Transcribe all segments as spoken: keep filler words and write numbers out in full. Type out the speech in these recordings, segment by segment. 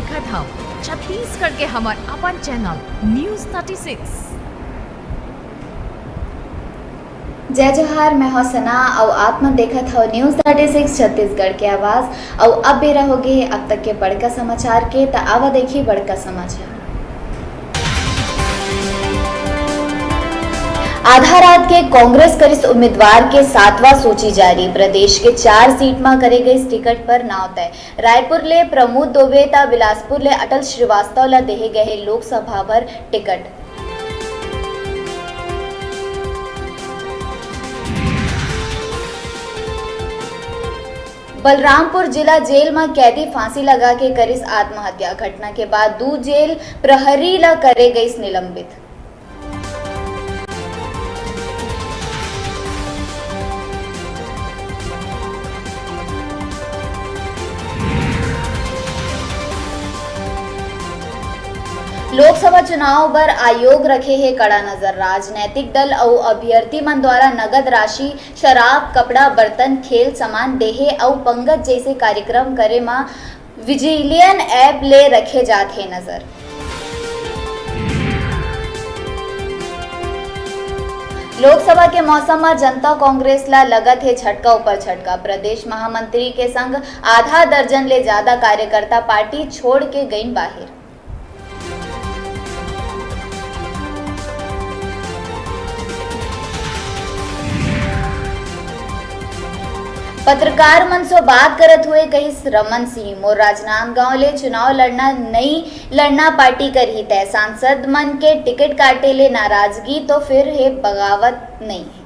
देखत हव छत्तीसगढ़ के हमर अपन चैनल न्यूज़ थर्टी सिक्स। जय जोहार, मैं हौं सना अउ आप मन देखत हव न्यूज़ थर्टी सिक्स छत्तीसगढ़ के आवाज़। अउ अब बेरा होगे हे अब तक के बड़का समाचार के, त आवा देखी बड़का समाचार। आधा रात के कांग्रेस करिस उम्मीदवार के सातवां सूची जारी, प्रदेश के चार सीट म करे गइस टिकट पर नाव तय। रायपुर ले प्रमोद दुबे त बिलासपुर ले अटल श्रीवास्तव ल देहे गए हे लोकसभा बर टिकट। बलरामपुर जिला जेल म कैदी फांसी लगा के करिस आत्महत्या। घटना के बाद दू जेल प्रहरी ल करे गइस निलंबित। लोकसभा चुनाव बर आयोग रखे हे कड़ा नजर। राजनैतिक दल अउ अभ्यर्थी मन द्वारा नगद राशि, शराब, कपड़ा, बर्तन, खेल सामान देहे अउ पंगत जइसे कार्यक्रम करे म विजिलियन ऐप ले रखे जात हे नजर। लोकसभा के मौसम म जनता कांग्रेस ला लगत हे झटका ऊपर झटका। प्रदेश महामंत्री के संग आधा दर्जन ले ज्यादा कार्यकर्ता पार्टी छोड़ के गइन बाहिर। पत्रकार मन से बात करत हुए कहिस रमन सिंह, मोर राजनांदगांव ले चुनाव लड़ना नई लड़ना पार्टी करही तय। सांसद मन के टिकट काटे ले नाराजगी तो फिर हे बगावत नई हे।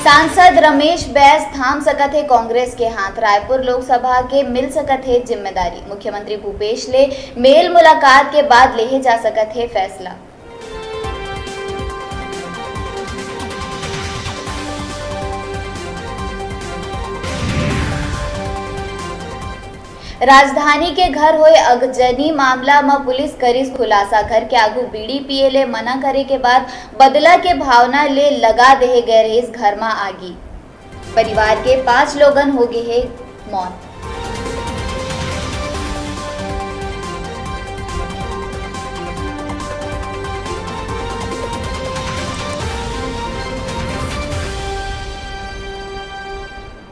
सांसद रमेश बैस थाम सकत हे कांग्रेस के हाथ। रायपुर लोकसभा के मिल सकत हे जिम्मेदारी। मुख्यमंत्री भूपेश ले मेल मुलाकात के बाद लेहे जा सकत हे फैसला। राजधानी के घर होए अगजनी मामला म पुलिस करिस खुलासा। घर के आगू बीड़ी पिए ले मना करे के बाद बदला के भावना ले लगा देहे गए रहिस घर म आगी। परिवार के पांच लोगन हो गे हे मौत।